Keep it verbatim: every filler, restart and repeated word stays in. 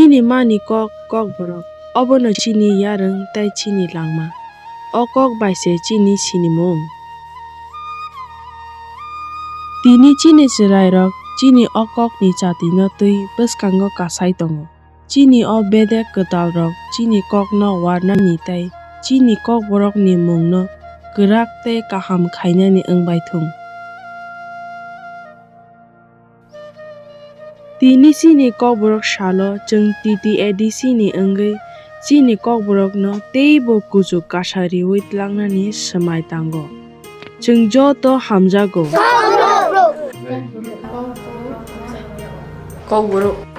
Chini mani kok, Kokborok, obono chini yarwng tei chini langma. O kok bai se chini sinimung. Tini chini chwrairok chini o kokni chatino twi bwskango kasai tongo. Chini o bedek kwtalrok chini kokno warnani tei chini Kokborokni mungno kwrak tei kaham khainani wng bai thung. Tini chini Kokborok salo chwng T T A D C ni wngwi chini Kokborokno teibo kuchuk kasa riwi tlangnani swmai tango. Chwng joto hamjago. Kokborok.